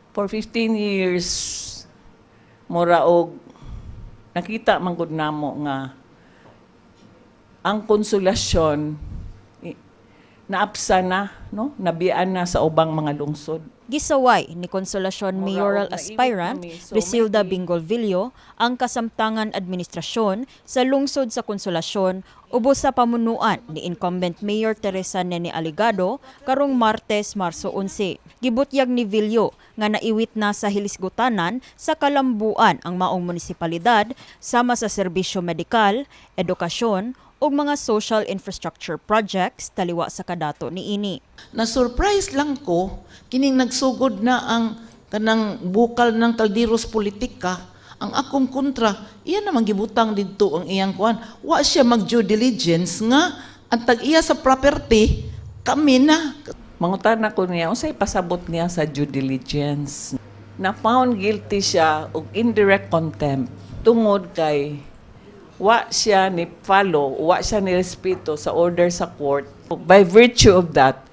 For 15 years, mura og nakita man gud namo nga ang Konsolasyon naapsa na, no, nabiyaan na sa ubang mga lungsod. Gisaway ni Consolacion Mura mayoral og naiwit aspirant kami. So, Brisilda maybe- Bingolvillo ang kasamtangan administrasyon sa lungsod sa Consolacion ubos sa pamunuan ni incumbent Mayor Teresa Nene Aligado karong Martes, Marso 11. Gibutyag ni Villo nga naiwit na sa hilisgutanan sa kalambuan ang maong munisipalidad sama sa serbisyo medikal, edukasyon ug mga social infrastructure projects taliwa sa kadato niini. Na-surprise lang ko, kining nagsugod na ang kanang bukal ng kalderos politika, ang akong kontra, iya naman gibutang didto ang iyang kuan. Wa siya mag due diligence nga ang tag-iya sa property kami na. Mangutana ko niya unsay pasabot niya sa due diligence. Na found guilty siya og indirect contempt tungod kay wa siya ni follow, wa siya ni respeto sa order sa court. By virtue of that,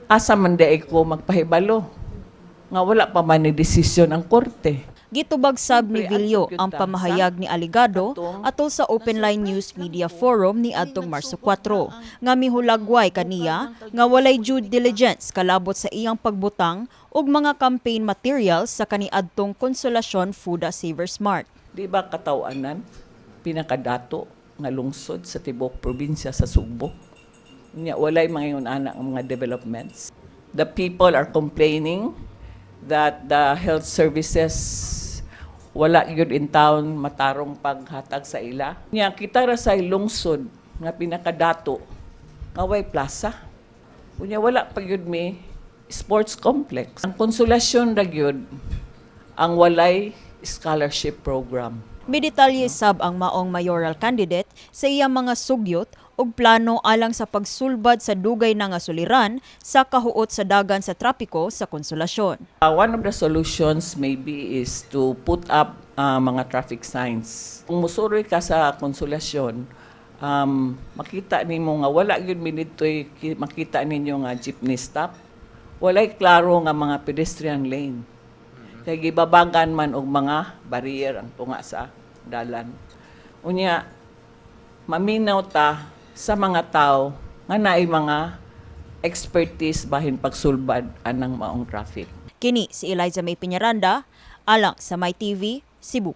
asa man diay ko magpahibalo nga wala pa man ni desisyon ang korte? Gitubag sab ni Siyempre, Villo adto gyud ang ta pamahayag ni Aligado katong atol sa Open Line News Media Forum ni adtong Marso 4 nga mihulagway kaniya nga walay due diligence kalabot sa iyang pagbutang og mga campaign materials sa kaniadtong Consolacion Fuda Savers Mart. Di ba katawanan, pinakadato nga lungsod sa tibuok probinsya sa Sugbo? Nya walay mga ingon ana ang mga developments. The people are complaining that the health services wala gyud in town matarong paghatag sa ila. Nya kita ra sa lungsod nga pinakadato nga way plaza. Unya wala pa gyud mi sports complex. Ang Konsolasyon ra gyud ang walay scholarship program. Midetalye sab ang maong mayoral candidate sa iyang mga sugyot ug plano alang sa pagsulbad sa dugay na nga suliran sa kahuot sa dagan sa trapiko sa Konsolasyon. One of the solutions maybe is to put up mga traffic signs. Kung musuroy ka sa Konsolasyon, makita nimo nga wala gyud mi didto'y makita ninyo nga jeepney stop. Walay klaro nga mga pedestrian lane. Kay gibabagan man og mga barrier ang tunga sa dalan. Unya, maminaw ta sa mga tao nga naay mga expertise bahin pagsulbad anang maong traffic. Kini si Eliza May Peñaranda, alang sa My TV, Cebu.